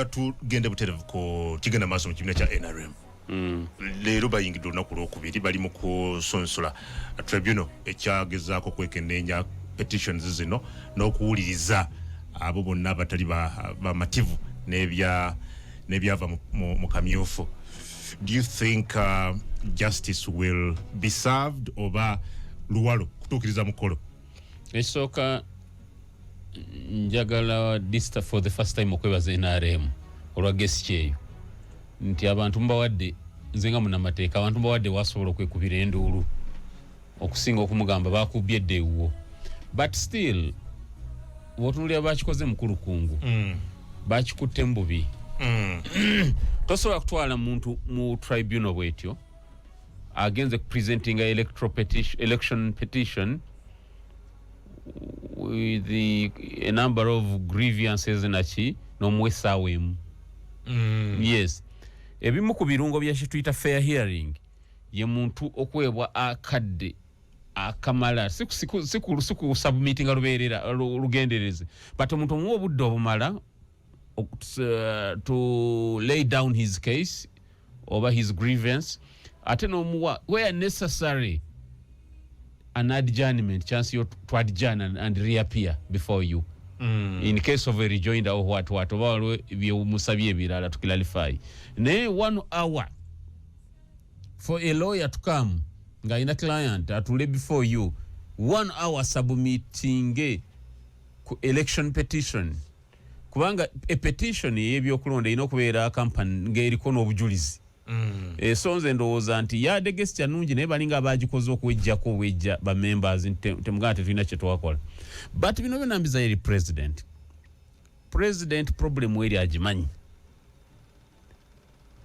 Tugende buterevu ku kigenda maaso mu kibiina kya NRM. Leero bayingidde olunaku lwokubiri, bali mu kusunsula tribunal ekyagezaako kwekenneenya petitions zino n'okuwuliriza abo bonna abatali bamativu n'ebyava mu kamyufu. Do you think justice will be served oba luwalo kutuukiriza mukolo? Ekisooka, njagala this for the first time okwebaza NRM olwa gesture eyo nti abantu mubawadde, nze nga munamateeka, abantu mubawadde wasobola okwekubira enduulu okusinga okumugamba bakubye edda ewuwo. But still, bwotunulira bakikoze mukulukungu, bakikutte mu bubi. Tosobola kutwala muntu mu tribunal bwetyo agenze presenting a electoral petition, election petition with a number of grievances naki, n'omuwa essaawa emu. Yes, ebimu ku birungo bya kituyita fair hearing ye muntu okuweebwa akadde akamala, si ku submittinga lubeerera lugendereze, but omuntu omuwa obudde obumala to lay down his case oba his grievance, ate n'omuwa where necessary an adjournment, chance yo to adjourn and reappear before you in case of a rejoinder or what what, oba waliwo byemusabye ebirala to clarify. Naye one hour for a lawyer to come ng'alina client atule before you one hour submitting ku election petition, kubanga a petition ey'ebyokulonda erina okubeera company ng'eriko n'obujulizi. So nze ndowooza nti yadde gesture nungi, naye balinga abagikoze okuwejjako obwejja bamembers nti temugamba tetulina kye twakola. But bino byonna mbiza eri president. President problem eri agimanyi.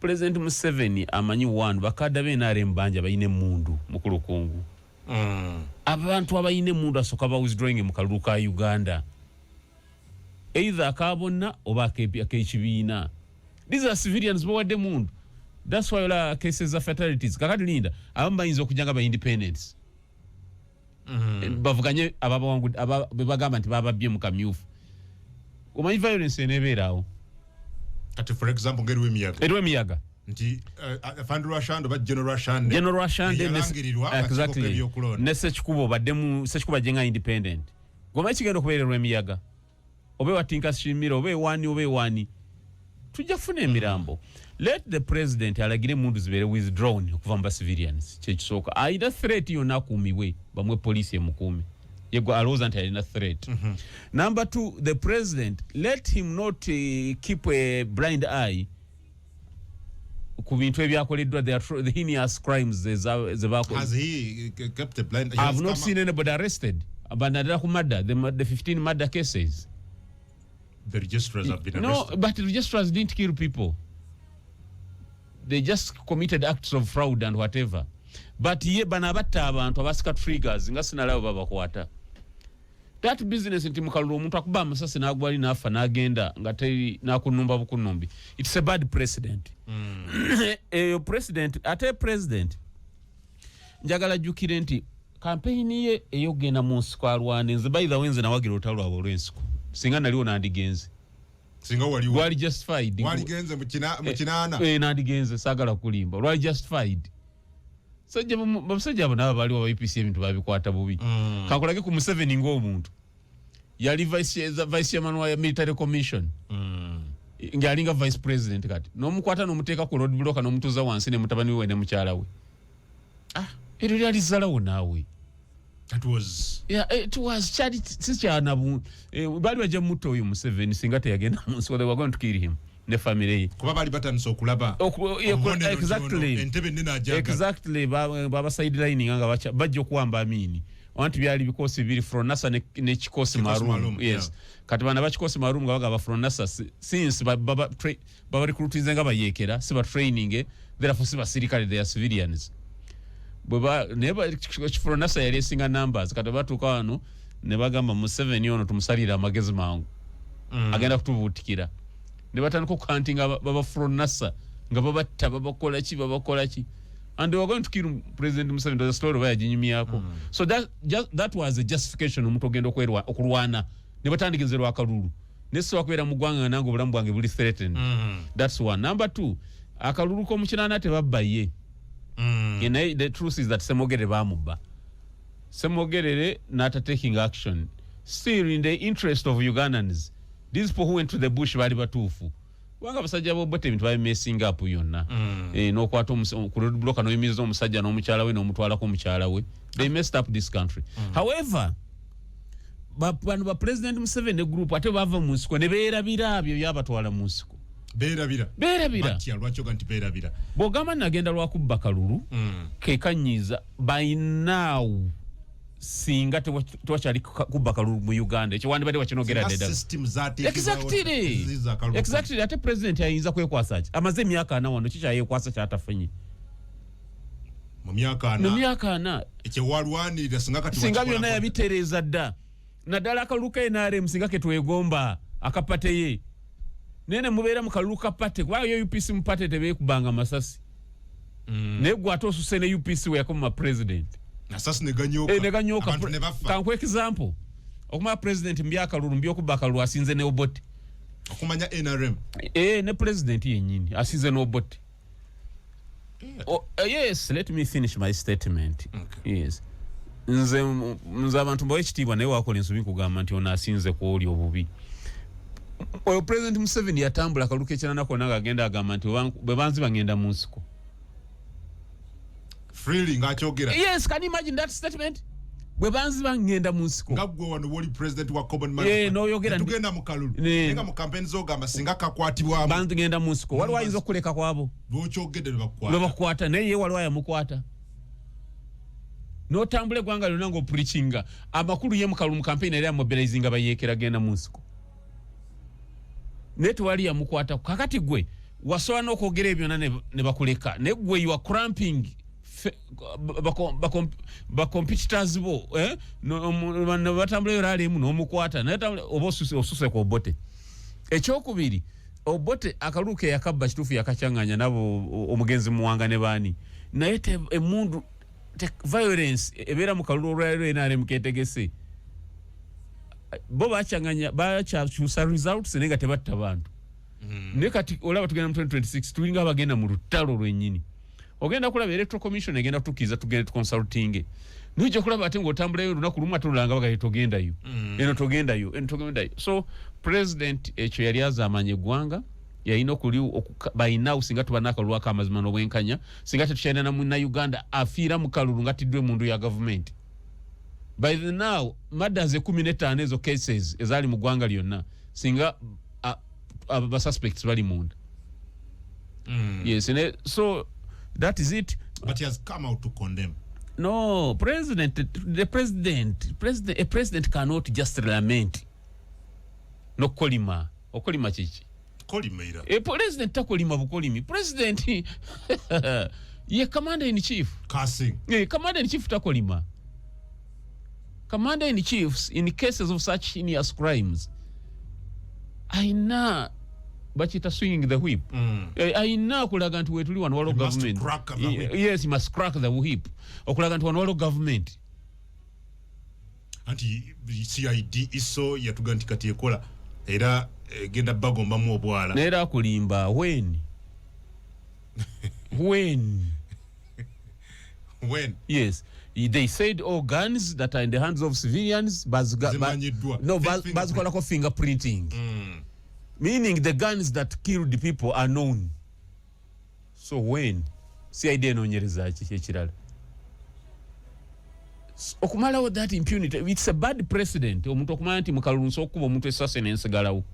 President Museveni amanyi one, bakadda b'NRM bangi abalina emundu mukulukungu. Abantu abalina emundu asooka ba withdrawing mu kalulu ka Uganda, either akabonna oba ak'ekibiina. These are civilians bawadde mundu. That's why olaba cases za fatalities. Kakati linda, abamu bayinza okujja nga ba independents, bavuganye be bagamba nti bababbye mu kamyufu. Omanyi violence eneebeeraawo. Kati for example ngeriwo emiyaga. Eriwo emiyaga. Nti afande Rwashande oba General Rwashande General Rwashande eyalangirirwa akakiiko k'ebyokulonda. Ne Sekikubo baddemu, Sekikubo ajje nga independent. Gomanyi kigenda okubeererwa emiyaga oba ewa Tinkashimira oba ewani oba ewani, tujja kufuna emirambo. Let the president alagire emundu zibeere withdrawn okuva mu bacivilians. Kyekisooka, alina threat yonna akuumibwe, bamwe poliisi emukuume yegwe alowooza nti alina threat. Number two, the president, let him not keep a blind eye ku bintu ebyakoleddwa, the heinous crimes ze bakoze. Has he kept a blind he I've has not come seen anybody arrested, but naddala ku murder, the 15 murder cases. The registrars have been No, arrested. But the registrars didn't kill people. They just committed acts of fraud and whatever. But ye bano abatta abantu abasika triggers nga sinalabo babakwata. That business nti mukalulu omuntu akuba amasasi n'agwali n'afa n'agenda nga teri n'akunumba bukunumbi. It's a bad precedent. Eyo president, ate president njagala jjukire nti kampeyini ye ey'okugenda mu nsiko alwane, nze by the way nze nawagira olutalo lwabwe olw'ensiko. Singa naliwo nandigenze. Singa waliwo. Lwali justified. Waligenze mu kinaana. Eh, nandigenze, saagala kulimba, lwali justified. Sajja basajja abo nabo baliwo aba UPC ebintu babikwata bubi. Kankulage ku Museveni ng'omuntu yali vice chairman wa military commission, ng'alinga vice president, kati n'omukwata n'omuteeka ku road block n'omutuuza wansi ne mutabani we ne mukyala we. Ah, eryo lyali zzalawo naawe. That was Yeah, it was kyali si kyanabu baali bajja mutta oyo Museveni singa teyagenda mu nsiko. They were going to kill him ne family ye. Kuba baali batandise okulaba obubonero nti ono entebe ennene ajagala. Exactly, baba sidelining nga bajja okuwamba Amini anti byali bikosi bibiri, Fronasa ne Kikosi Kikosi Marum. Marum, Yes. Kati bana bakikosi Marum nga bagaba Fronasa since baba recruitinze nga bayekera, si ba training, therefore si basirikale, they are civilians. Bwe naye Fronasa yali esinga numbers. Kati batuuka wano ne bagamba Museveni ono tumusalire amagezi mangu, agenda kutubuutikira, ne batandika okuhuntinga baba Fronasa nga babatta, babakola ki, babakola ki, and they were going to kill President Museveni. The story oba yaginyumyako. So that, just, that was a justification omuntu ogenda okulwana ne batandikize lwakalulu. Nesobola kubeera mu ggwanga nga nange obulamu bwange buli threatened. That's one. Number two, akalulu k'omukinaana tebabba ye. Naye the truth is that Semogerere bamubba. Semogerere not taking action. Still, in the interest of Ugandans, these people who went to the bush bali batuufu, kubanga abasajja b'Obote ebintu babimessinga up yonna. N'okwata ku road block n'oyimiriza omusajja n'omukyala we n'omutwalako omukyala we. They messed up this country. However, bano ba President Museveni ne group ate bava mu nsiko ne beerabira byo byabatwala mu nsiko. Beerabira? Beerabira. Batya? Lwaki oga nti beerabira? Bw'ogamba nagenda lwakubba kalulu kekanyiiza, by now singa tewakyali kubba kalulu mu Uganda, ekyo wandibadde wakinogera Singa ddala. System zateekebwawo ziza akalulu. Exactly. Ate president ayinza kwekwasa ki? Amaze emyaka 40 wano, kikyayekwasa kyatafunye? Mu myaka mu 40. myaka 40. Ekyewalwanirira singa kati singa wakikolako. Byonna yabitereeza dda, naddala akalulu ka NRM singa ketwegomba akapate ye, naye ne mubeera mu kalulu ka party, kubanga yo UPC mu party tebeekubanga masasi. Naye gwe ate osuse ne UPC weyakoma president. Masasi ne ganyooka. Eh, ne ganyooka. Abantu ne bafa. Kankuwa example, okumala president mbyakalulu, mbyokuba akalulu, asinze ne Obote. Okumanya NRM. Eh, ne president yennyini asinze n'Obote. Oh, yes, let me finish my statement. Okay. Yes, nze abantu mbawe ekitiibwa, naye wakola ensobi nkugamba nti ono asinze kwoli obubi. Oyo President Museveni yatambula akalulu k'ekinana konna ng'agenda agamba nti bwe banziba ngenda mu nsiko. Freely ng'akyogera. Yes, can you imagine that statement? Bwe banziba ngenda mu nsiko. Nga gwe wano woli president wa Common Man. Eh, n'oyogera tugenda mu kalulu, naye nga mu campaign z'ogamba singa kakwatibwamu banzigenda mu nsiko, waliwo ayinza okukuleka kwabo. Lwokyogedde lwe bakukwata. Lwe bakukwata, naye ye waliwo ayamukwata n'otambula eggwanga lyonna ng'opreachinga amakulu ye mukalulu mu campaign yali amobilizinga bayeekera genda mu nsiko, naye tewali yamukwata. Kakati gwe wasobola n'okwogera ebyo byonna ne bakuleka, naye gwe you are cramping bacompetitors bo, eh? Ne batambulayo rally emu n'omukwata, naye oba osuse ku Obote. Ekyokubiri, Obote akalulu ke yakabba kituufu yakacanganya nabo omugenzi Muwanga ne baani, naye emundu violence ebeera mu kalulu olwaliro NRM ketegese, bo bacanganya, bakyakyusa results naye nga tebatta bantu. Naye kati olaba tugenda mu 2026, tulinga abagenda mu lutalo lwennyini. Ogenda kulaba Electoral Commission egenda kutukkiriza tugende tuconsultinge, naye ojja kulaba ate ng'otambulayo olunaku lumu ate olulanga bagaye togendayo, eno togendayo, eno togendayo. So president ekyo yali azaamanya eggwanga yalina okuli by now singa tuba n'akalulu ak'amazima n'obwenkanya, singa tetukyalina na munnayuganda afiira mu kalulu nga tiddwa emundu ya gavumenti. By the now murders 15 ezo cases ezaali mu ggwanga lyonna, singa basuspects bali munda. Yes, so that is it. But he has come out to condemn. No, president the president president a president cannot just lament nokukolima. Okolima kiki? Kolimaira. E president takolima bukolimi. President ye commander in chief. Cursing. Commander in chief takolima. Commander in chiefs, in cases of such heinous crimes, aina bakiyita swinging the whip. Ayina okulaga nti wetuli wano waliwo He must government. crack the whip. Yes, he must crack the whip okulaga nti wano waliwo government. Anti CID ISO yatuga nti kati ekola era egenda bagombamu obwala. Naye era akulimba. When When? Yes, they said all guns that are in the hands of civilians Zimanyiddwa. No, Fingerprint. bazikolako fingerprinting, meaning the guns that killed people are known. So when CID enoonyereza ki ekirala? Okumalawo that impunity, it's a bad precedent. Omuntu okumanya nti mukalulu nsobola okukuba omuntu esase nensigalawo.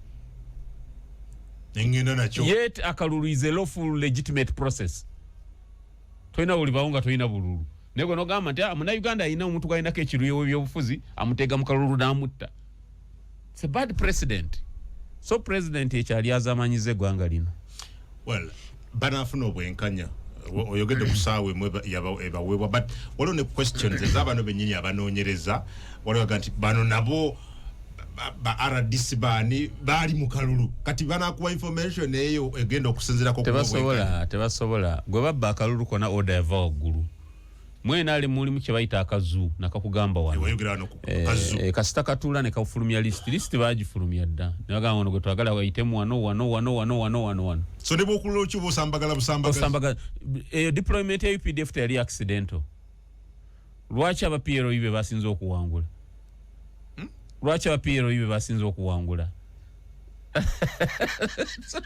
Nengenda nakyo. Yet akalulu is a lawful, legitimate process. Tolina bulibawo nga tolina bululu, naye gwe nogamba nti, "Ah, munnayuganda alina omuntu gwalinako ekiruyo ebyobufuzi amuteega mu kalulu n'amutta." It's a bad precedent. So president ekyo ali azamanyiza eggwanga lino. Well, banafuna obwenkanya. Oyogedde ku saawa emu ebaweebwa, but waliwo ne questions ez'abano bennyini abanoonyereza. Waliwo aga nti bano nabo ba RDC baani baali mu kalulu, kati banakuwa information eyo egenda okusinziirako ku obwenkanya. Tebasobola, tebasobola. Gwe babba akalulu kona, order yava waggulu. Mu NRM mulimu kye bayita akazu, nakakugamba wano. Wayogera wano ku kazu. Kasita katuula ne kafulumya list. List bagifulumya dda, ne bagamba ono gwe twagala wayitemu wano, wano, wano, wano, wano, wano, wano. So ne bwokulula okyuba osambagala busambagazi. Osambaga eyo deployment ya UPDF teyali accidental. Lwaki aba PLU be basinze okuwangula? Lwaki aba PLU be basinze okuwangula? So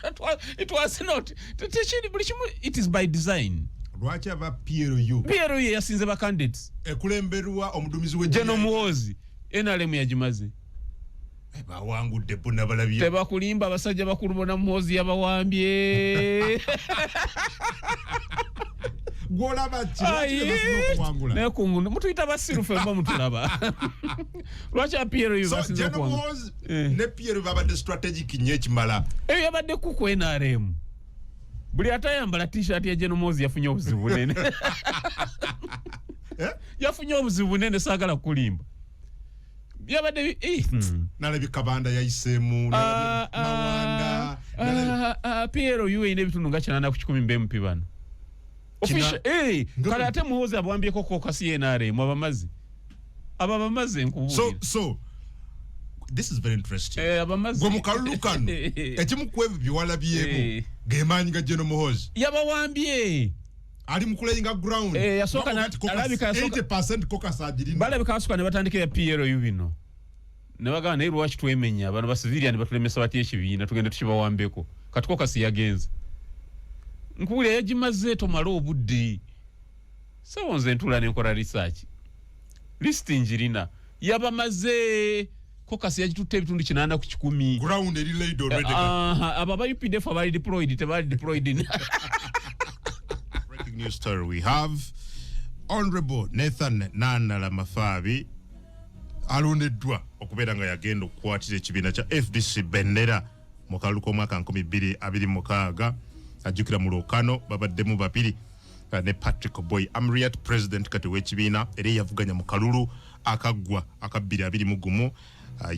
it was not, tekiri buli kimu, it is by design. Lwaki aba PLU? PLU ye yasinze ba candidates. Ekulemberwa omuduumizi we General Muhoozi. NRM yagimaze. Bawangudde bo, nabalabye. Tebakulimba, abasajja bakulu bona Muhoozi yabawambye. Gwolaba ki? Lwaki be basinze okuwangula? Naye kungu mutuyita basiru ffe, mba mutulaba lwaki aba PLU So basinze General okuwangula. Muhoozi ne PLU babadde strategic nnyo ekimala. Eyo yabadde ku NRM, buli atayambala T-shirt ya General Muhoozi yafunye obuzibu bunene. Eh? Yafunye obuzibu bunene, saagala kulimba, yabadde Nalabye Kabanda yayiseemu, nalabye Mawanda, PLU erina ebitundu nga 80% mu MP bano. Kale ate Muhoozi abawambyeko caucus ye NRM, abamaze, abo abamaze, nkubuulira. So this is very interesting. Abamaze. Gwe mu kalulu kano, ekimu ku ebyo byewalabyemu gemaanyi ga General Muhoozi. Yabawambye. Ali mu kulayinga ground. Yasooka alabika 80% caucus agirina. Balabika basooka ne batandika ya PLU bino ne bagamba, naye lwaki twemenya bano ba civilian batulemesa batya ekibiina, tugende tukibawambeko. Kati caucus yagenze, nkuwulira yagimaze. Tomala obudde, sabo, nze ntuula nenkola research, list njirina. Yabamaze, caucus yagitutte ebitundu 80%. Ground eri laid already. Aha, abo aba UPDF abali deployed tebali deployed. Breaking news story, we have Honorable Nathan Nandala Mafabi alondeddwa okubeera nga yagenda okukwatira ekibiina kya FDC bendera mu kalulu k'omwaka 2026. Ajjukira mu lwokano babaddemu babiri, ne Patrick Oboi Amuriat, president kati w'ekibiina era eyavuganya mu kalulu akaggwa aka 2021,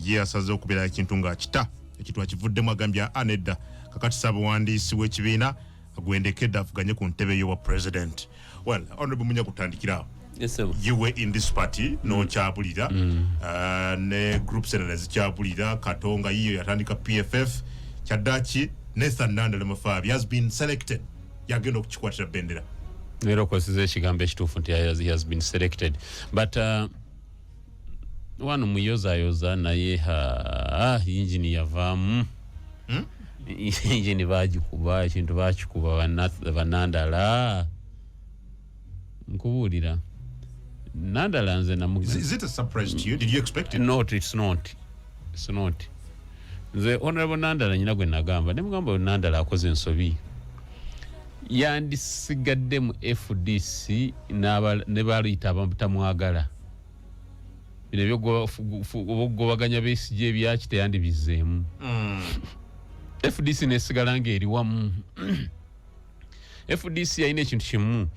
ye asaze okubeera ekintu ng'akita ekintu akivuddemu, agambye anedda kakati saabawandiisi w'ekibiina agwendekedde avuganye ku ntebe y'obwa president. Well, Honorable Munya, kutandikira awo. Yes, sir. You were in this party n'okyabulira, ne groups endala zikyabulira. Katonga yiyo yatandika PFF. Kyaddaki Nathan Nandala Mafabi has been selected, yagenda okukikwatira bendera. Leero okozesa ekigambo ekituufu nti he has been selected, but wano muyozayoza naye yingini yavaamu. Yingini bagikuba, ekintu bakikuba banandala, nkubuulira Nandala nze namu. Is it a surprise to you? Did you expect it? Not, it's not, it's not. Nze Honorable Nandala nyina gwe nagamba, ne mugamba Nandala akoze ensobi, yandisigadde mu FDC ne baluyita abatamwagala. Bino ebyokugobaganya Besigye ebyaki teyandibizzeemu. FDC nesigala ngaeri wamu. FDC yalina ekintu kimu,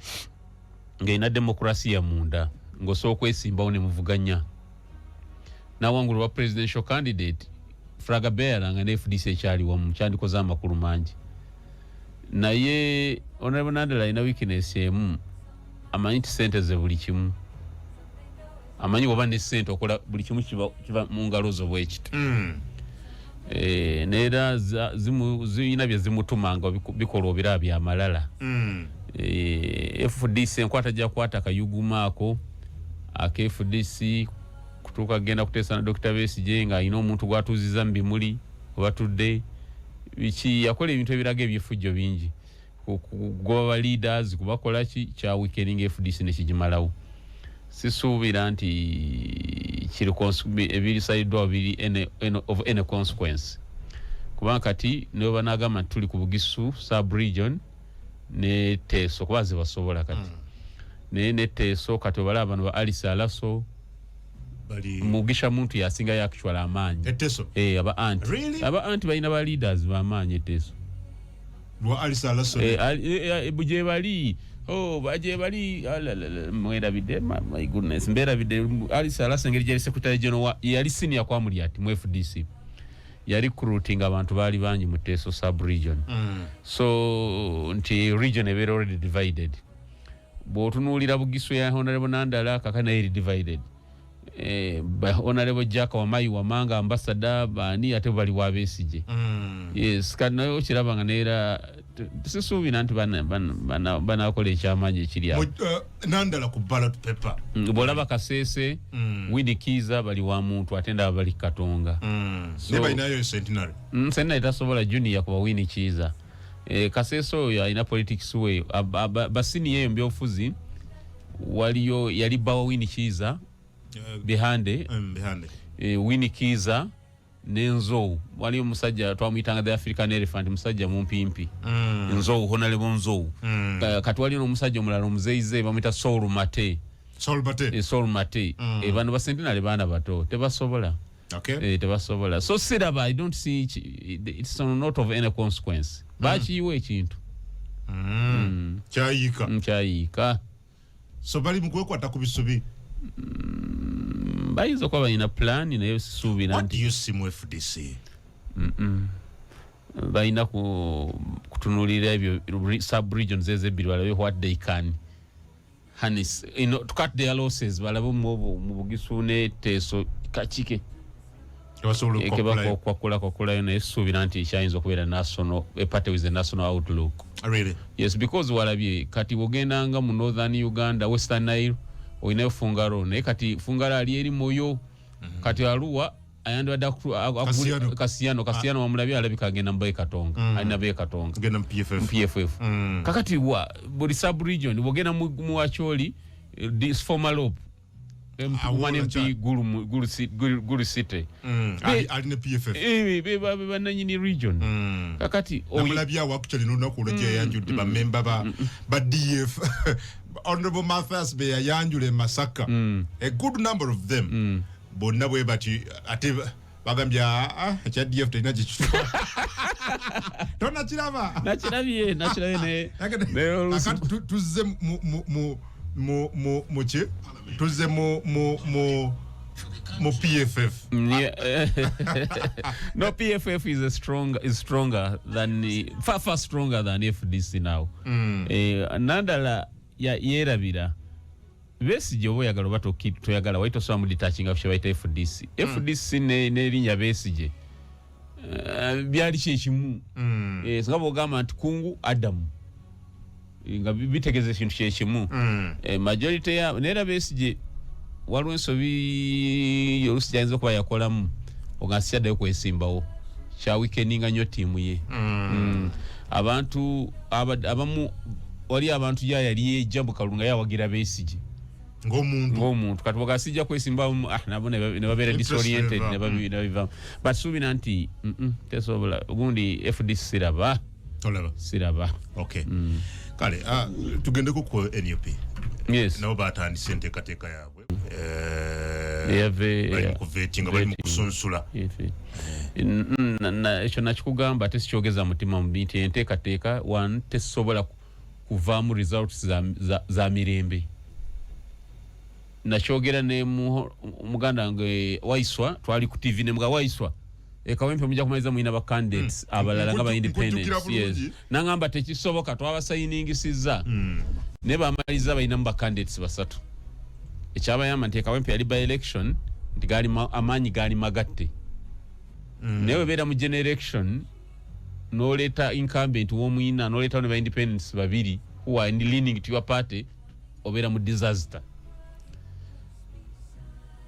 ng'erina demokrasiya munda, ng'osobola okwesimbawo ne muvuganya nawangula oba presidential candidate, flag bearer, nga ne FDC ekyali wamu, kyandikoze amakulu mangi. Naye Honorable Nandala alina weakness emu, amanyi nti sente ze buli kimu, amanyi woba ne sente okola buli kimu, kiba mu ngalo zo bwekito. Neera ziyina bye zimutuma nga bikolwa obiraba byamalala. FDC enkwata gyakwata akayuguma ako aka FDC kutuuka kugenda kuteesa na Dr Besigye ng'alina omuntu gwatuuziza mu bimuli webatudde biki, yakola ebintu ebiraga ebyefujjo bingi, kugoba ba leaders, kubakola ki, kya weakening FDC nekigimalawo. Sisuubira nti kiri ebirisayiddwawo biri of any consequence, kubanga kati niwe banagamba nti tuli ku Bugisu sub region ne Teeso, kuba zebasobola kati naye ne Teeso. Kati obalaba bano ba Alice Alaso, bali Mugisha Muntu yasingayo actual amaanyi. Eteso? Aba anti Really? Aba anti balina ba leaders bamaanyi eteeso. Lwa Alice Alaso? Gye bali, oh, gye bali, ah, la, la, la, mwerabidde, my goodness, mberabidde. Alice Alaso engeri gyali secretary general yali senior kwa Amuriat mu FDC, yali recruiting abantu baali bangi mu Teeso sub region. So nti region ebeera already divided. Bw'otunuulira Bugisu ya Honorable Nandala, kaka naye eri divided. Honorable Jack Wamayi Wamanga, ambassador, baani ate bali wa Besigye. Yes, kati naye okiraba nga neera sisuubira nti banakola ekyamaanyi ekiri awo. Nandala ku ballot paper. Bw'olaba Kasese, Winnie Kiiza bali wa muntu, ate ndaba bali Katonga. Ne balinayo Centenary. Centenary tasobola junior kuba Winnie Kiiza. Kasese oyo alina politics we basiniya eyo mbyofuzi, waliyo yali bba wa Winnie Kiiza, Bihande. Bihande. Winnie Kiiza n'Enzou, waliyo omusajja twamuyitanga the African elephant, musajja mumpimpi. Nzou, Honorable Nzou. Kati waliyo n'omusajja omulala omuzeyize bamuyita Saul Mate. Saul Mate. Saul Mate. Bano basentinale baana bato, tebasobola. Tebasobola. So siraba, I don't see it's not of any consequence. Bakiyiwa ekintu. Kyayiika. Kyayiika. So bali mu kwekwata ku bisubi. Bayinza okuba balina plan, naye sisuubira. What nti do you see mu FDC? Balina kutunuulira ebyo sub regions ezebbiri, balabe what they can harness, to cut their losses, balabe mu Bugisu ne Teeso kakike Tebasobola okukwakulayo. Okwakulako kwakulayo, naye suubira nti kyayinza okubeera national, a party with a national outlook. Really? Yes, because walabye kati bwogendanga mu northern Uganda, Western Nile, olinayo Fungaro, naye kati Fungaro ali eri Moyo. Kati Aluwa ayandibadde Kasiyano. Kasiyano wamulabye alabika agenda mu Katonga. Alina be Katonga. Genda mu PFF. PFF. Kakati wa buli sub region bwogenda mu Acholi, this former LOP Awola MP Gulu City. Ali ne PFF. Be bannanyini region. Kakati Namulabye awo actually n'olunaku olwo gye yayanjudde bamemba ba DF, Honorable Mathias be yayanjula e Masaka, a good number of them bonna bwe bati, ate bagambye, "Ah, ekya DF terina kyekitwa." Tonakiraba? Nakirabye naye Kakati tuzze mu ki, tuzze mu PFF. Yeah. No, PFF is stronger than, far far stronger than FDC now. Nandala ya yerabira Besigye, oba oyagala oba toyagala, wali tosobola mu detachinga kye bayita FDC. FDC n'erinnya Besigye byali kyekimu. Singa bwogamba nti Kungu Adamu, nga bitegeeza ekintu kyekimu. Majority ya naye era Besigye waliwo ensobi oluusi gyayinza okuba yakolamu oga sikyaddayo kwesimbawo, kyaweakeninga nnyo ttiimu ye. Abantu abamu, wali abantu ya yali yejja mu kalulu nga yawagira Besigye ng'omuntu. Ng'omuntu. Kati bwoga sijja kwesimbawo, nabo ne babeera Interest disoriented. neva. Ne babivamu. But suubira nti tesobola gundi FDC siraba. Tolaba? Siraba. Okay, kale tugendeko ku NUP. Yes. Nabo batandise enteekateeka yaabwe. Bali mu kuvettinga, bali mu Vetting. kusunsula. Ekyo nakikugamba ate sikyogeza mutima mubi nti enteekateeka one tesobola kuvaamu results za mirembe. Nakyogera ne muganda wange Waiswa, twali ku TV ne muga Waiswa ekawempe mujja kumaliza mulina ba candidates abalala nga ba Nkujjukira independents. Yes. Bulungi. Nangamba tekisoboka, twabasayiningisiza naye bamaliza balinamu ba candidates basatu. Ekyabayamba nti ekawempe yali by election, nti gaali amaanyi gaali magatte. Naye webeera mu general election noleeta incumbent womuyina, noleeta ne ba independents babiri who are leaning to your party, obeera mu disaster.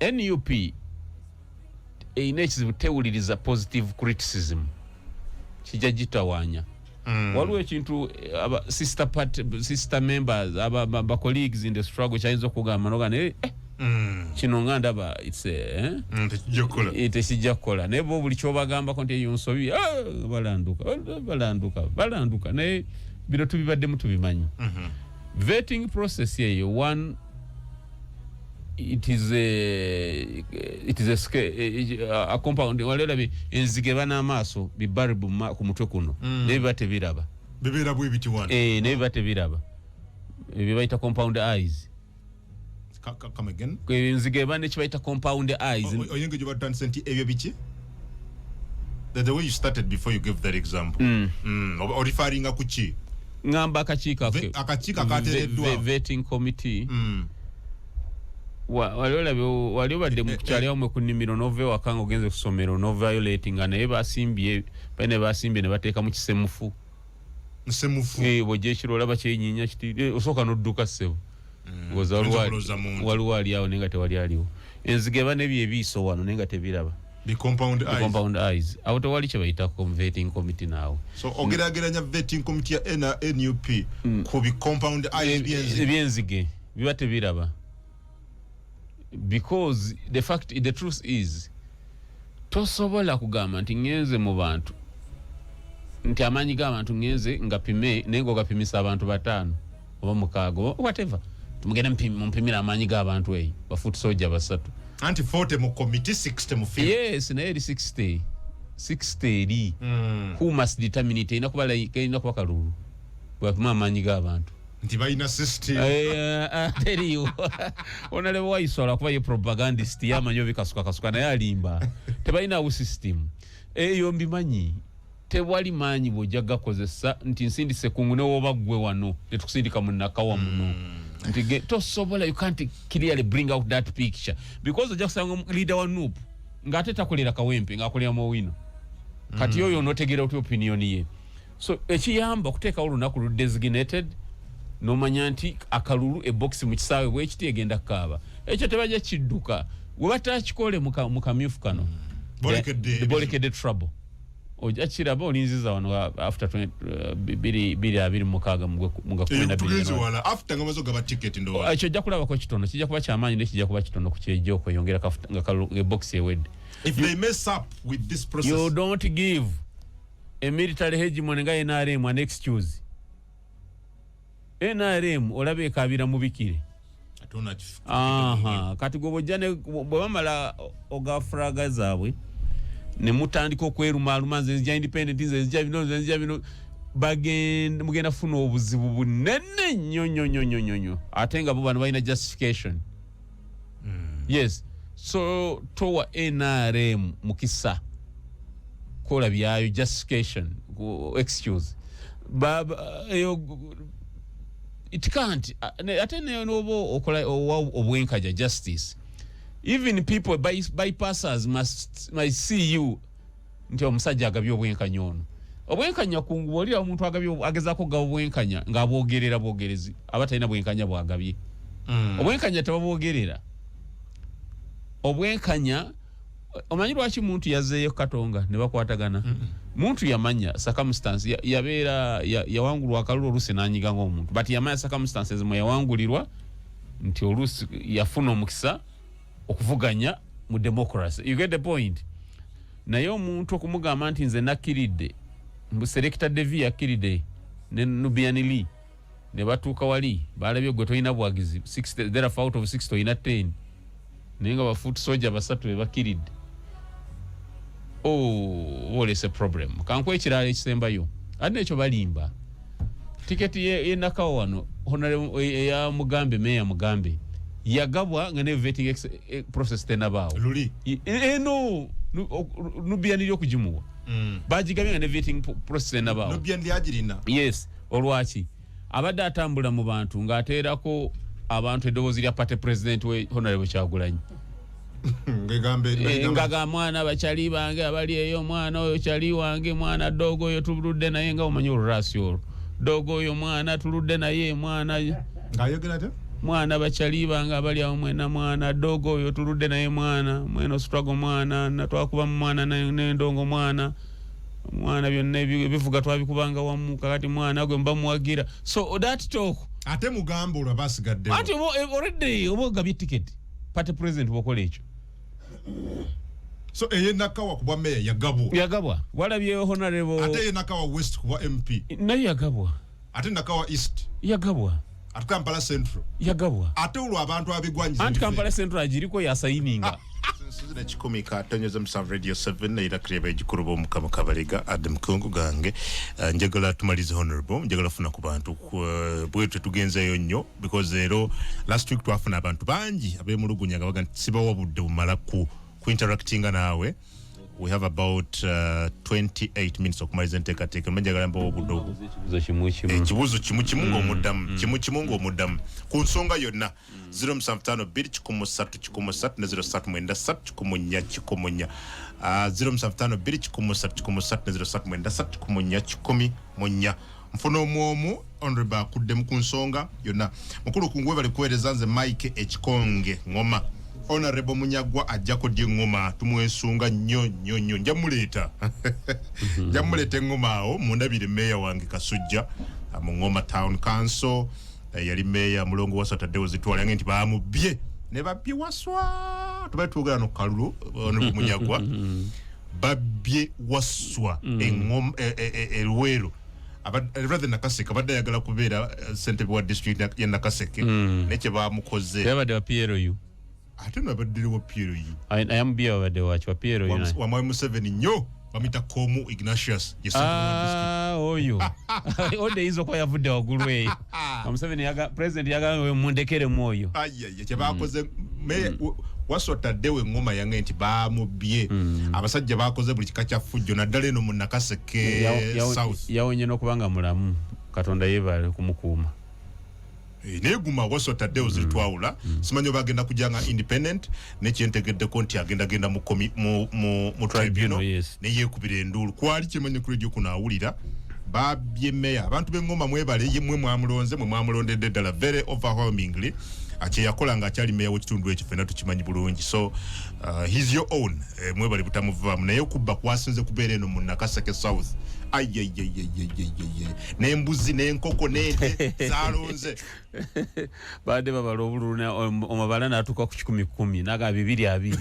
NUP erina ekizibu, tewuliriza positive criticism, kijja gitawaanya. Waliwo ekintu aba sister party, sister members, aba colleagues in the struggle kyayinza okugamba noga naye kino nga ndaba it's a, eh? Tekijja kukola. Tekijja kukola, naye bo buli kyobagambako nti eyo nsobi, balanduka, balanduka, balanduka. Naye bino tubibaddemu, tubimanyi. Vetting process eyo, one, it is a compound. Wali olabye enzige eba n'amaaso bibaribu ku mutwe kuno, naye biba tebiraba. Bibeera bwe biti wano. Naye biba tebiraba, ebyo bayita compound eyes. Come again? Enzige eba nekibayita compound eyes. Oyenge gye batandise nti ebyo biki, the way you started before you gave that example. Oreferringa ku ki? Ŋŋamba akakiiko Akakiiko akateereddwa. Vetting committee. Wali olabye, wali obadde mu kukyali wamwe ku nnimiro, n'ova ewaka nga ogenze ku ssomero, n'ovaayo late, nga naye basimbye, balina basimbye ne bateeka mu kisemufu. Nsemufu. Bw'ojja ekiro olaba kyenyinya kiti, osooka n'odduka, ssebo. Ngoza Oyinza okulowooza muntu. Waliwo ali awo, naye nga tewali aliwo. Enzige eba nebyo ebiiso wano, naye nga tebiraba. The compound The eyes. Compound eyes. Awo tewali kye bayita vetting committee naawe. So ogerageranya vetting committee ya NUP ku bi compound eyes by'enzige. Ebyenzige biba tebiraba, because the fact, the truth is, tosobola kugamba nti ŋŋenze mu bantu, nti amaanyi g'abantu ŋŋenze ngapime, naye nga ogapimisa abantu bataano oba mukaaga oba whatever. Tumugende mumpimire amaanyi g'abantu eyo, ba foot soldier basatu. Anti 40 mu committee, 60 mu field. Yes, naye eri 60 60 eri who must determine it? Erina kuba erina kuba kalulu bwapima amaanyi g'abantu. Nti balina system. Teriyo. Onaleba wayisola kuba ye propagandist, yamanyi obikasuka kasuka, naye alimba. Tebalinawo system eyo, mbimanyi. Tewali maanyi bwojja gakozesa nti nsindise kungu, newoba ggwe wano netukusindika mu Nakawa muno nti tosobola. You can't clearly bring out that picture, because ojja kusanga leader wa NUP ng'ate takolera Kawempe, ng'akolera Mowino. Kati oyo onotegeera otya opinion ye? So ekiyamba okuteekawo olunaku lu designated, nomanya nti akalulu ebokisi mu kisaawe bwekiti egenda kukaaba, ekyo tebajja kidduka. We batakikole mu kamyufu kano, Bolekedde ebizibu. Bolekedde trouble. Ojja kiraba olinziza wano after 2026 mu ga 12 Tugenze January. wala after nga maze ogaba ticket, ndowooza. Ekyo ojja kulabako kitono, kijja kuba kyamaanyi, naye kijja kuba kitono ku kyejja okweyongera nga ebokisi ewedde. If they mess up with this process. You don't give a military hegemony nga NRM an excuse. NRM olaba ekabira mubikire. Ate onakifu- Aha, kati gwe bwojja bwe bamala ogafuraga zaabwe ne mutandika okwerumaaluma, nze nzija independent, nze nzija bino, nze nzija bino, bagenda, mugenda kufuna obuzibu bunene nnyo nnyo nnyo nnyo nnyo nnyo, ate nga bo bano balina justification. Yes, so towa NRM mukisa kola byayo justification, excuse. Eyo it can't. Ate noba okola owa obwenkaja, justice, even people bypassers must see you nti omusajja agabye obwenkanya ono. Obwenkanya kungu olira omuntu agabye, agezaako okugaba obwenkanya ng'abwogerera bwogerezi, aba talina bwenkanya bwagabye. Obwenkanya tebabwogerera. Obwenkanya, omanyi lwaki muntu yazeeyo Katonga ne bakwatagana? Muntu yamanya circumstance yabeera yawangulwa akalulu, oluusi nanyiga ngaomuntu, but yamanya circumstances mwe yawangulirwa, nti oluusi yafuna omukisa okuvuganya mu democracy. You get the point? Naye omuntu okumugamba nti nze nakkiridde, mbu Selector Devi yakkiridde ne Nubian Lee ne batuuka wali balabye gwe tolina bwagizi 60, therefore out of 60 olina 10, naye nga ba foot soldier basatu be bakkiridde, oh, olese problem. Kankuwa ekirala ekisembayo, ate nekyo balimba. Tiketi ye Nakawa wano, honorable, eya Mugambe, meya Mugambe, yagabwa nga ne vetting process tenabaawo. Luli. Eno Nubian eri okugimuwa, bagigabye nga ne vetting process tenabaawo. Nubian lyagirina. Yes. Olwaki abadde atambula mu bantu ng'ateerako abantu eddoboozi lya party president we, Honorable Kyagulanyi. Ngegambe. Nga ga mwana bakyali bange abali eyo, mwana oyo kyali wange, mwana dogo oyo tuludde naye, nga omanyi olurasi olwo, dogo oyo mwana tuludde naye, mwana. Ng'ayogera ate. Mwana bakyali bange abali awo mwena, mwana dogo oyo tuludde naye, mwana mwena struggle, mwana natwakuba mu mwana n'endongo, mwana mwana byonna ebivuga twabikubanga wamu, kakati mwana gwe mba muwagira. So that talk. Ate Mugambe olwo basigaddewo. Ati already oba ogabye ticket party president bwokola ekyo. So eyenakawa kubwa meya yagabwa. Yagabwa, walabye Honorable. Ate eyenakawa West kubwa MP. Naye yagabwa. Ate Nakawa East. Yagabwa. Ate Kampala Central. Yagabwa. Ate olwo abantu abigwanyiza. Anti Kampala Central agiriko yasayininga. 1.7 Radio 7 era kireba egikulu b'Omukama Kabalega Adam Kungu gange. Njagala tumalize, Honorable, njagala funa ku bantu bwe tetugenzeeyo nnyo, because leero, last week twafuna abantu bangi abemulugunya nga baga nti sibawa budde bumala ku interactinga naawe. We have about 28 minutes okumaliza enteekateeka. Njagala mbawo obudde obwo. Ekibuuzo kimu kimu. Ekibuuzo kimu kimu ng'omuddamu, kimu kimu ng'omuddamu ku nsonga yonna. 075 2 103 ne 0393 144. 075 2 103 ne 0393 144. Nfuna omwomu, honorable akuddemu ku nsonga yonna. Mukulu kungu, webale kuweereza. Nze Mike Ekikonge Ngoma. Honorable Munyagwa ajja kudya eŋŋoma, tumwesunga nnyo nnyo nnyo. Nja muleeta, nja muleeta eŋŋoma awo mundabire meeya wange Kasujja mu Ŋŋoma Town Council. Yali meeya mulongo Waswa Taddewo zitwala yange nti bamubye ne babbye Waswa. Tubale twogera no kalulu. Honorable Munyagwa, babbye Waswa eŋŋoma Elwero, rather Nakaseke. Abadde ayagala kubeera ssentebe wa district ya Nakaseke, naye kye bamukoze. Yabadde wa PLU. Ate no abadde wa PLU. Ayamubye wabadde waki? Wa PLU naye. Wa Mwami Museveni nnyo, bamuyita Komu Ignatius, ye ssentebe wa district. Ah, oyo ode eyinza okuba yavudde waggulu eyo. Museveni yaga president yagambye mundekeremu oyo. Ayaya, kyebakoze Waswa Taddewo eŋŋoma yange nti bamubye. Abasajja bakoze buli kika kya fujjo, naddala eno mu Nakaseke South. Yawonye n'okuba nga mulamu, Katonda yeebale kumukuuma. Naye guma, Waswa Taddewo zitwawula. Simanyi oba agenda kujja nga independent, nekyentegeddeko nti agendagenda mu tribunal. Neyeekubira enduulu kwali kyemanyi ku radio kuno awulira babye meya. Abantu b'eŋŋoma mwebale, ye mwe mwamulonze, mwe mwamulondedde ddala very overwhelmingly. Kye yakola ng'akyali meya w'ekitundu ekyo ffenna tukimanyi bulungi. So he's your own. Mwebale butamuvaamu, naye okubba kwasinze kubeera eno mu Nakaseke South. Ayayayayayayay, n'embuzi n'enkoko n'ente zalonze. Babadde babala obululu, omabala n'atuuka ku 110, naga 220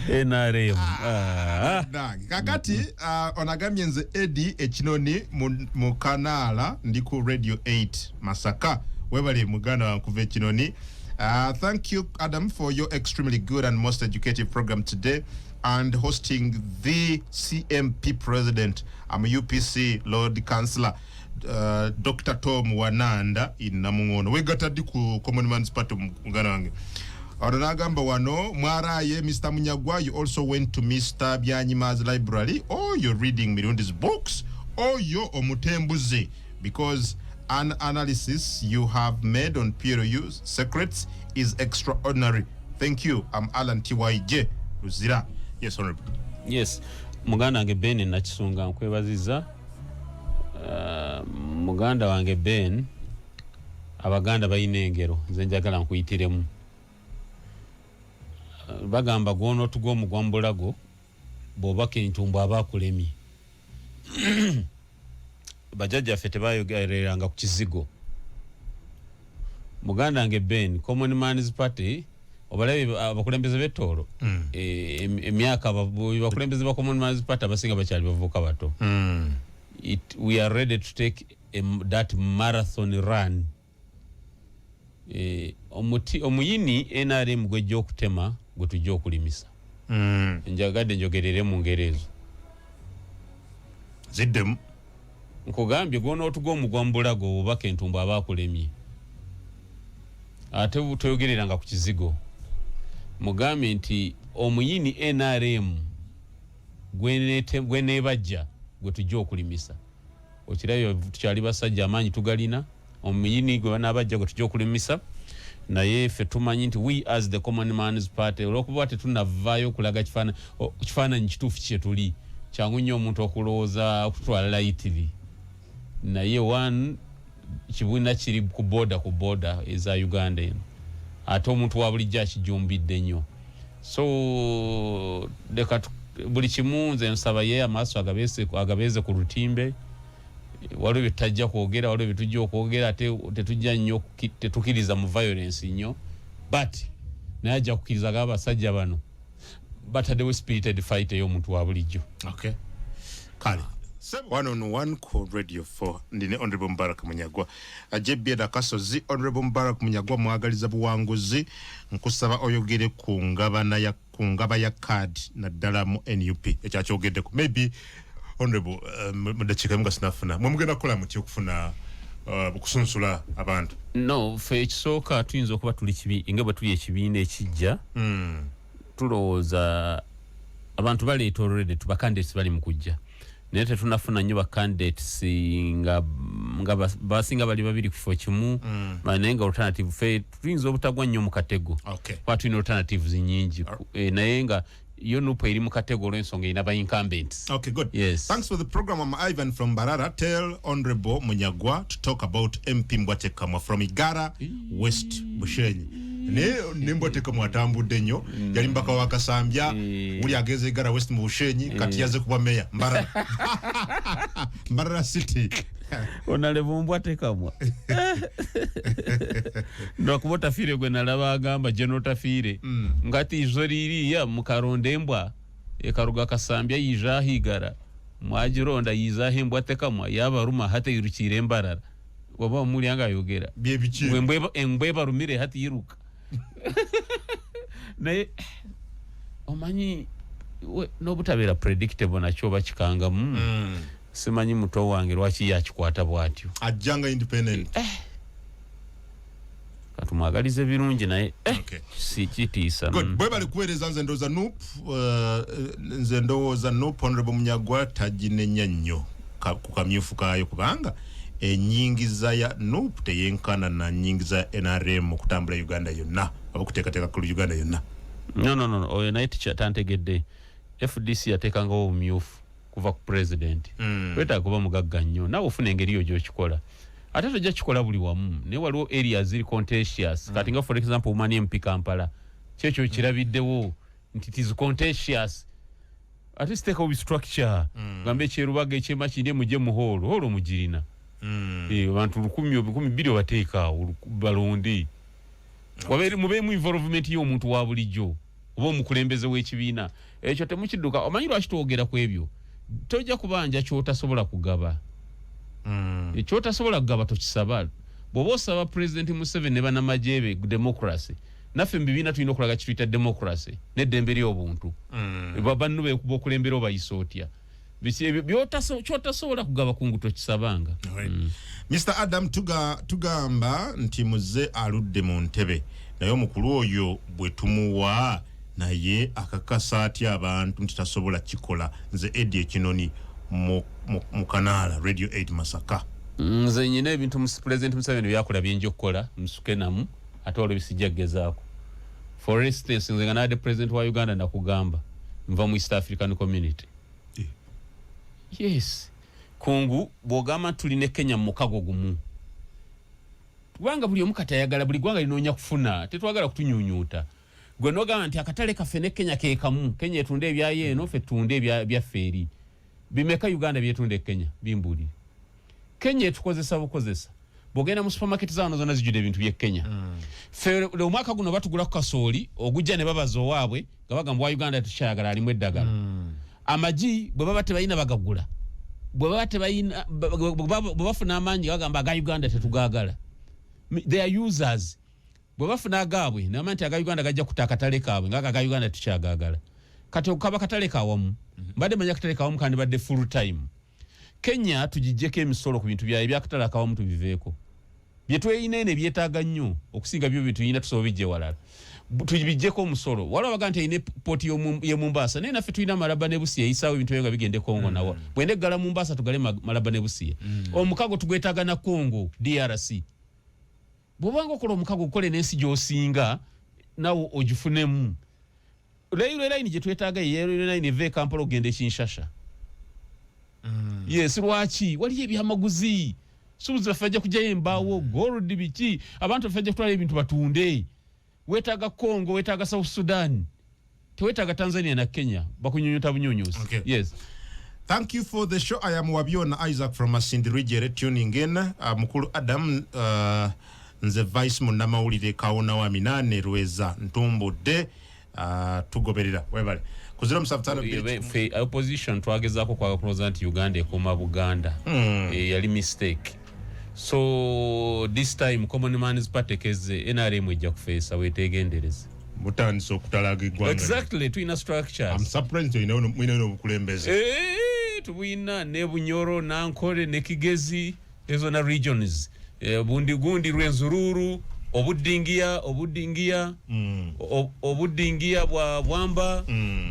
NRM. Ah. Nange kakati onagambye nze Edi Ekinoni mu Kanaala, ndi ku Radio 8 Masaka. Webale muganda wange kuva Ekinoni. Thank you, Adam, for your extremely good and most educative program today and hosting the CMP president. I'm a UPC Lord Councillor Dr. Tom Wananda in Namungono. Wegatta ddi ku Common Man's Party, muganda wange? Ono n'agamba wano mwaraye Mr. Munyagwa, you also went to Mr. Byanyima's library or you're reading Mirundi's books or you're omutembuzi, because an analysis you have made on PLU secrets is extraordinary. Thank you. I'm Alan TYJ Luzira. Yes, honorable. Yes, muganda wange Ben Nakisunga, nkwebaziza. Muganda wange Ben, Abaganda balina engero, nze njagala nkuyitiremu. Bagamba gwonootuga omugwa mu bulago bw'obaka entumbu aba akulemye. Bajjajjaffe tebayogereranga ku kizigo. Muganda wange Ben, Common Man's Party, obalabye abakulembeze b'ettoolo? Emyaka abakulembeze ba Common Man's Party abasinga bakyali bavubuka bato. We are ready to take that marathon run. Omuti omuyini NRM gwejja okutema gwe tujja okulimisa. Njagadde njogerere mu ngeri ezo. Ziddemu. Nkugambye gwonootuga omugwa mu bulago obubaka entumbu aba akulemye, ate toyogereranga ku kizigo. Mugambye nti omuyini NRM gweneebajja gwe tujja okulimisa. Okirabye, tukyali basajja, amaanyi tugalina. Omuyini gwe banaabajja gwe tujja okulimisa, naye ffe tumanyi nti we as the Common Man's Party, olwokuba tetunavaayo okulaga kifaananyi kituufu kye tuli, kyangu nnyo omuntu okulowooza okutwala lightly, naye one kibuina kiri ku border, ku border eza Uganda eno, ate omuntu wa bulijjo akijumbidde nnyo. So leka buli kimu nze nsaba ye amaaso agabeeze ku lutimbe. Waliwo byetutajja kwogera, waliwo byetujja okwogera, ate tetujja nnyo tetukkiriza mu violence nnyo, but naye ajja kukkiriza ga abasajja bano bataddewo spirited fight ey'omuntu wa bulijjo. Okay, kale, one on one ku Radio 4, ndine Honorable Mubarak Munyagwa. JB Nakasozi, Honorable Mubarak Munyagwa mwagaliza buwanguzi. Nkusaba oyogere ku ngabana ya ku ngaba ya card naddala mu NUP ekyakyogeddeko. Maybe honorable, mu dakiika emu nga sinafuna, mwe mugenda kukola mutya okufuna okusunsula abantu? No, ffe ekisooka tuyinza okuba tuli kibi nga bwe tuli ekibiina ekijja. Tulowooza abantu baleeta already ba candidates bali mu kujja, naye tetunafuna nnyo ba candidates nga basinga bali babiri ku kifo kimu. Naye nga alternative, fe tuyinza obutagwa nnyo mu katego kuba tulina alternatives nyingi. Naye nga yo NUP eri mu katego olw'ensonga erina ba incumbents. Okay, good. Yes. Thanks for the program. I'm Ivan from Barara. Tell Honorable Munyagwa to talk about MP Mbwatekamwa from Igara West Bushenyi. Naye ne Mbwatekamwa atambudde nnyo. Yali mbaka wa Kasambya, wuli agenze Igara West mu Bushenyi, kati yaze kuba meya Mbarara. Mbarara City. Honorable Mbwatekamwa, lwakuba Otafiire gwe nalaba agamba, General Otafiire, ngati ijo ririya mukaronda embwa ekaruga Kasambya yija ahigara, mwagironda yiza aho Embwatekamwa yabaruma, hati eirukire Embarara. Oba omuli nga ayogera. Byebiki? Ngo embwa ebarumire, hati yiruka. Naye omanyi n'obutabeera predictable nakyo oba kikangamu. Simanyi muto wange lwaki yakikwata bw'atyo. Ajjanga independent. Katumwagalize birungi, naye si kitiisa. Good. Bwe bali kuweereza, nze ndowooza NUP, nze ndowooza NUP Honorable Munyagwa taginenya nnyo ku kamyufu kaayo, kubanga enyingiza ya NUP teyenkana na nyingiza ya NRM okutambula Uganda yonna oba okuteekateeka ku Uganda yonna. No, oyo naye tantegedde. FDC yateekangawo obumyufu kuva ku president. Wetaaga kuba mugagga nnyo, naawe ofuna engeri yo gyokikola, ate tojja kikola buli wamu, naye waliwo areas ziri contentious. Kati nga for example woman MP Kampala, kyekyo kirabiddewo nti it is contentious. Ate siteekawo structure, gambe ekyerubaga, ekyemakindye, mujje mu hall, hall mugirina. Abantu 1000, 2000 obateekaawo balonde. Mubeemu involvement y'omuntu wa bulijjo oba omukulembeze w'ekibiina ekyo. Temukidduka. Omanyi lwaki twogera ku ebyo? Tojja kubanja kyotasobola kugaba. Ekyotasobola kugaba tokisaba. Bw'oba osaba President Museveni ne bannamagye be democracy, naffe mu bibiina tulina okulaga kituyita democracy n'eddembe ly'obuntu. Banno bokulembera obayisa otya? Biki ebyo kyotasobola kugaba kungu tokisabanga. Alright. Mr Adam, tugamba nti muze aludde mu ntebe, naye omukulu oyo bwe tumuwa naye akakasa atya abantu nti tasobola kikola? Nze Edi Ekinoni mu Kanaala, Radio 8 Masaka. Nze nyina ebintu President Museveni byakola byenja okukola musuke namu, ate waliwo bisijja kugezaako. For instance, nze nga naadde president wa Uganda, nakugamba nva mu East African Community. Yes, kungu bw'ogamba nti tulina Kenya mu mukago gumu, kubanga buli omu kati ayagala, buli ggwanga linoonya kufuna, tetwagala kutunyunyuuta. Gwe nogamba nti akatale kaffe ne Kenya ke kamu, Kenya etunda ebyayo eno, ffe tunde ebyaffe eri. Bimeka Uganda byetunda e Kenya? Bimbuulire. Kenya etukozesa bukozesa. Bwogenda mu supermarket zaano zonna zijjudde ebintu by'e Kenya. Ffe omwaka guno batugula ku kasooli ogujja ne babaza owaabwe nga bagamba wa Uganda tukyayagala, alimu eddagala. Amagi bwe baba tebalina bagagula, bwe baba tebalina bwe bafuna amaanyi bagamba aga Uganda tetugaagala. They are users. Bwe bafuna agaabwe nabama nti aga Uganda gajja kuta akatale kaabwe, nga aga Uganda tukyagaagala. Kati okukaba katale kawamu, mbadde manya katale kawamu kandi badde full time. Kenya tugijjeko emisolo ku bintu byayo, ebyakatale akawamu tubiveeko. Byetweyina eno ebyetaaga nnyo okusinga byo byetuyina tusobola bijja ewalala, tubijjeko omusolo. Waliwo baga nti erina pooti y'e Mombasa, naye naffe tulina Malaba ne Busia eyisaawo ebintu ebyo nga bigenda e Congo. Nawa bwenda eggala Mombasa, tugale Malaba ne Busia. Omukago tugwetaaga na Congo DRC. Bw'obanga okola omukago, gukole n'ensi gy'osinga nawe ogifunemu. Railway line gye twetaaga ye railway line eva e Kampala okugenda e Kinshasa. Yes, lwaki waliyo ebyamaguzi? Subuzi baffe bajja kugyayo embaawo, gold, biki, abantu baffe bajja kutwala ebintu batunde. Weetaaga Congo, weetaaga South Sudan, teweetaaga Tanzania na Kenya bakunyunyuta bunyunyusi. Yes. Thank you for the show. I am Wabiona Isaac from Masindi Region tuning in. Mukulu Adam, nze Vice munnamawulire Kawona wa Minane Rweza Ntumbudde, tugoberera. Webale. Ku 075 Fe opposition twagezaako kwaga kulowooza nti Uganda ekoma Buganda. Yali mistake. So this time Common Man's Party kezze, NRM ejja kufeesa, wetegendereze. Mutandise okutalaga eggwanga. Exactly, tulina structures. I'm surprised mulinayo n'obukulembeze. Tubuyina ne Bunyoro, Nankole ne Kigezi, ezo na regions. Bundi gundi Rwenzururu, Obudingiya bwa Bwamba,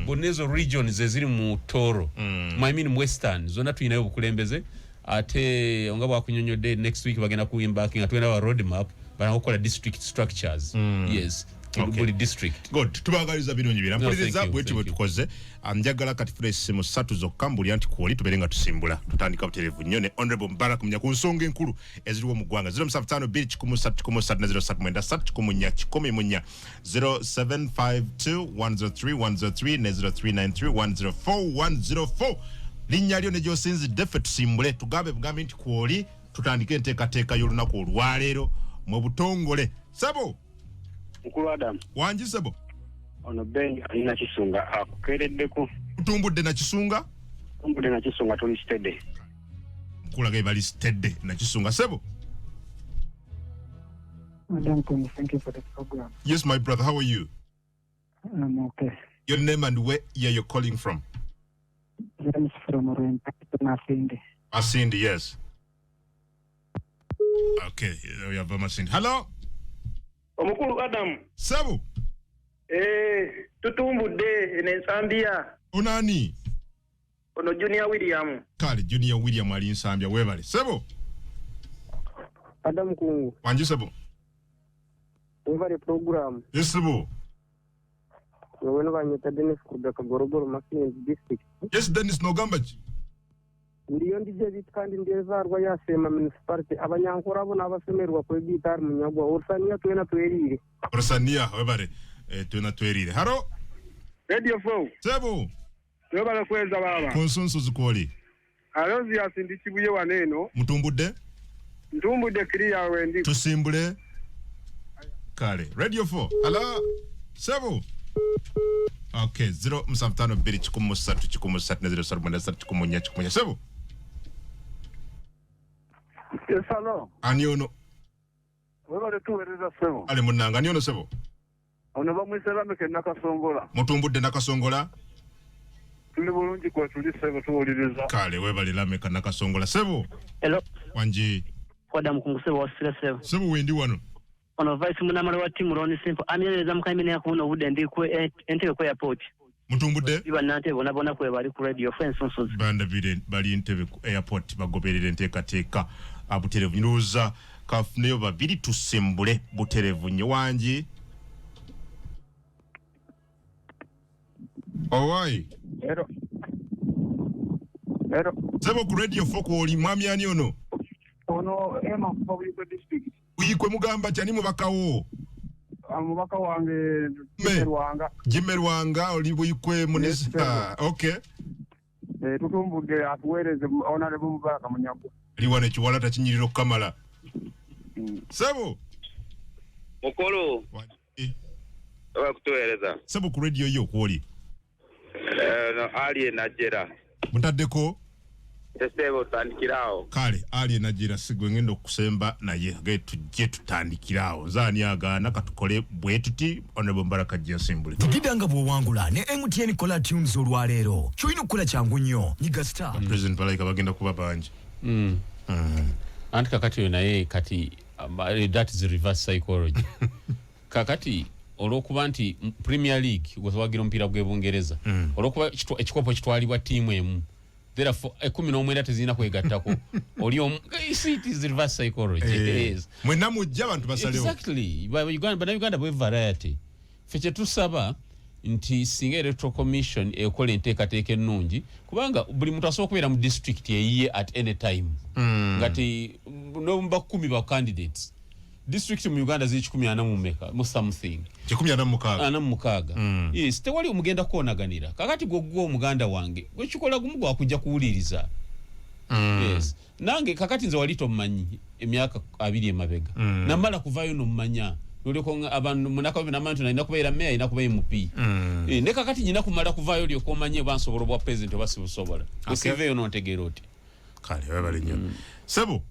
bonna ezo regions eziri mu Toro, I mean Western, zonna tulinayo obukulembeze. Ate nga bwakunyonyodde, next week bagenda ku embarking nga tugenda wa road map, balanga okukola district structures, yes. Buli district. Good, tubagaliza birungi bira. No, mpuliriza, thank you, bwetyo bwe thank you. tukoze. Njagala kati funa essimu ssatu zokka mbulya nti kwoli tubeere nga tusimbula. Tutandika butereevu nnyo ne Honorable Mubarak Munya ku nsonga enkulu eziriwo mu ggwanga. 075 2 1 3 ne 03 93 14 0752 103 103 ne 0393 104 104. Linnya lyo ne gy'osinzidde, ffe tusimbule, tugambe bugambi nti kwoli tutandike enteekateeka y'olunaku olwaleero mu butongole. Sebo. Mukulu Adamu. Wangi sebo. Ono Ben alina Kisunga akukeereddeko. Tutumbudde Nakisunga. Tumbudde Nakisunga, tuli steady. Nkulaga ebali steady Nakisunga, sebo. Madam Kumi, thank you for the program. Yes, my brother, how are you? I'm okay. Your name and where you're calling from? James from Rwanda, Masindi. Masindi, yes. Okay, we have Masindi. Hello. Omukulu Adamu. Sebo. Tutumbudde eno Ensambya. Onani? Ono Junior William. Kale, Junior William ali Nsambya, webale sebo. Adamu Kungu. Wangi sebo. Webale program. Yes sebo. Weweno banyeta Dennis kuruga Kagorogoro, Masindi district. Yes Dennis, nogamba ki? Ndiyo ndije bitu kandi ndyezaarwa yasema municipality abanyankore abo n'abasemererwa kwegiita ari munyagwa orusaniya twena tweriire. Orosania, webale. Twena twerire. Haro. Radio 4. Sebo. Webale kweza baba. Consensus kwoli. Alozius ndi Kibuye wano eno. Mutumbudde. Ntumbudde kiriya wendi. Tusimbule. Kale, Radio 4. Hello sebo. Okay, 0 75 2 1 3 ne 0 7 3 1 4 1. Sebo. Yes, hello. Ani ono? Webale tuweereza ssebo. Ale munnanga, ani ono sebo? Ono bamwise Lameke Nakasongola. Mutumbudde Nakasongola. Tuli bulungi kwe tuli ssebo, tuwuliriza. Kale, webale Lameka Nakasongola. Sebo. Hello. Wangi. Adamu Kungu sebo, wasira sebo. Sebo, wendi wano. Ono vice munamala wa timu Ron Simple. Amyereza mukamene yakuno obudde ndi ku Entebbe ku airport. Mutumbudde. Biba nante bona bona kwe bali ku Radio Fence Nsozi. Bandabire bali Entebbe ku airport bagoberera enteekateeka butereevu. Ndowooza kafuneyo babiri tusimbule butereevu nnyo. Wangi. Owai. Hello. Hello. Sebo, ku Radio 4 kwoli, mwami ani ono? Ono Emma kuva Buikwe district. Buikwe mugamba kyani mubakawo? Omubaka wange Me. Rwanga. Jimmy Rwanga oli Buikwe municipal. Okay. Tutumbudde, atuweereze Honorable Mubaraka Munyagwa. Liwana ekiwala takinyirira okukamala. Sebo. Mukulu. Wangi. Oba kutuweereza. Sebo, ku radio yo kwoli. No, Ali Najera. Mutaddeko. Sebo, otandikirawo. Kale, Ali Najera sigwe ngenda okusemba naye ge tujje tutandikirawo. Nze ani agaana? Katukole bwe tuti, Honorable Mubaraka ajja nsimbule. Tugida nga bw'owangula ne MTN Caller Tunes olwaleero. Ky'olina okukola kyangu nnyo, nyiga star President balayika bagenda kuba bangi. Anti kakati oyo naye kati that is reverse psychology. Kakati olwokuba nti Premier League gwewagira omupiira gw'e Bungereza, olwokuba ekikopo kitwalibwa ttiimu emu, therefore 19 tezirina kwegattako oli omu. You see, it is reverse psychology. Yes. Mwenna mujja abantu basalewo. Exactly. Bannayuganda bwe variety. Ffe kyetusaba nti singa Electoral Commission ekola enteekateeka ennungi, kubanga buli muntu asobola okubeera mu district eyiye at any time, nga ti nomuba 10 ba candidates. District mu Uganda ziri 140 mumeka mu something. 146. 46. Yes, tewali omugenda kwonaganira. Kakati gwe gwe omuganda wange gwekikola gumu gwakujja kuwuliriza. Yes, nange kakati nze wali tomumanyi emyaka 20 emabega. Namala kuvayo nomumanya noleko abantu munaka namantu nalina kubeera meya, alina kuba MP. Ne kakati nyina kumala kuvaayo olyoka omanye oba nsobola obwa president oba sibusobola. Osiveeyo nontegeera oti. Kale, webale nnyo sebo.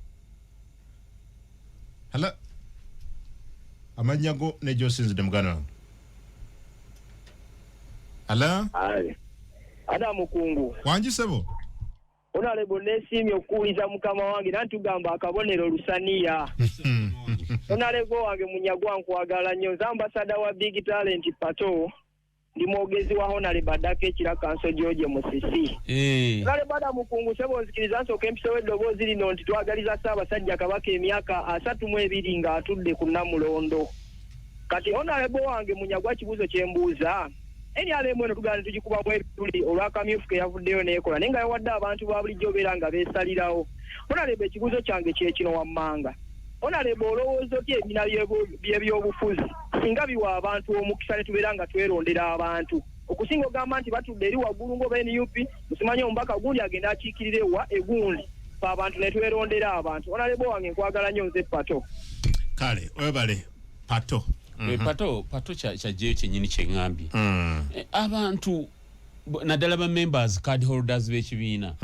Hala, amannya go ne gy'osinzidde, muganda wange? Hala. Aye. Adamu Kungu. Wangi sebo. Honorable, nesiimye okuwuliza mukama wange, nanti tugamba akabonero lusaniya. Honorable wange Munyagwa, nkwagala nnyo. Nze ambassador wa Big Talent Pato, ndi mwogezi wa Honorable addako ekira kanso George Musisi. Honorable Adam Mukungu, sebo, nzikiriza nsooka empisewo eddoboozi lino nti twagaliza Ssaabasajja Kabaka emyaka 32 ng'atudde ku Nnamulondo. Kati Honorable wange Munyagwa, kibuuzo kyembuuza, NRM eno tugamba tugikubamu ebituli olw'akamyufu ke yavuddeyo neekola, naye nga yawadde abantu ba bulijjo obeera nga beesalirawo. Honorable, ekibuuzo kyange kyekino wammanga. Honorable, olowooza otya ebibiina by'ebyobufuzi singa biwa abantu omukisa ne tubeera nga twerondera abantu, okusinga ogamba nti batudde eri waggulu ng'oba NUP musimanyi omubaka gundi agenda akiikirira ewa egundi, fe abantu ne twerondera abantu? Honorable wange, nkwagala nnyo. Nze Pato. Kale, webale Pato. Pato kyajjeyo kyennyini kyeŋŋambye. Abantu naddala ba members, card holders b'ekibiina,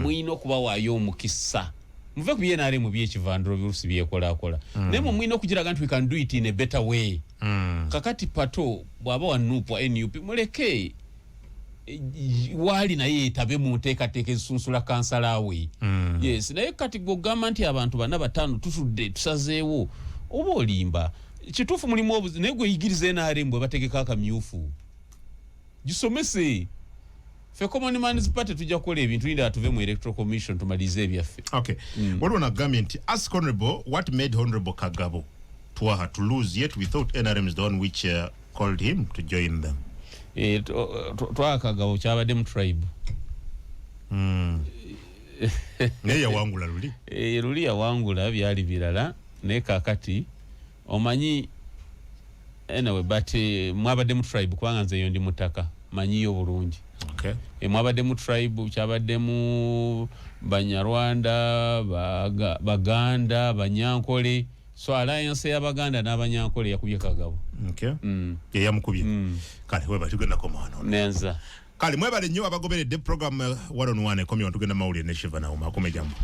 mulina okubawaayo omukisa. Muve ku byenrm byekivanduro birusi byekolakola, naye mwe mulina okugiraga nti we can do it in a better way. Kakati Pato bw'aba wa NUP, wa NUP, muleke waali naye yeetabe mu nteekateeka ezisunsula kansala we. Yes, naye kati gwogamba nti abantu bana bataano tutudde tusazeewo, oba olimba. Kituufu mulimu obuzi, naye gwe yigiriza NRM bwe bategeka akamyufu, gisomese. Ffe Common Man's Party tujja kukola ebintu, linda tuve mu Electoral Commission tumalirize ebyaffe. Okay. Waliwo nagambye nti, "Ask Honorable what made Honorable Kagabo Twaha to lose, yet we thought NRM is the one which called him to join them." Twaha Kagabo kyabadde mu tribe. Naye yawangula luli. Luli yawangula, byali birala, naye kakati omanyi, anyway, but mwabadde mu tribe, kubanga nze eyo ndi mutaka, manyiyo bulungi. Mwabadde mu tribe, kyabaddemu Banyarwanda, Baganda, Banyankole, so alliance y'Abaganda n'Abanyankole yakubye Kagabo. Okay. Yeyamukubye. Kale weba, tugenda komano. Nenza. Kale mwebale nnyo abagoberedde program. One on One ekomye, tugenda mawulire ne Shiva Nauma. Akome jambo.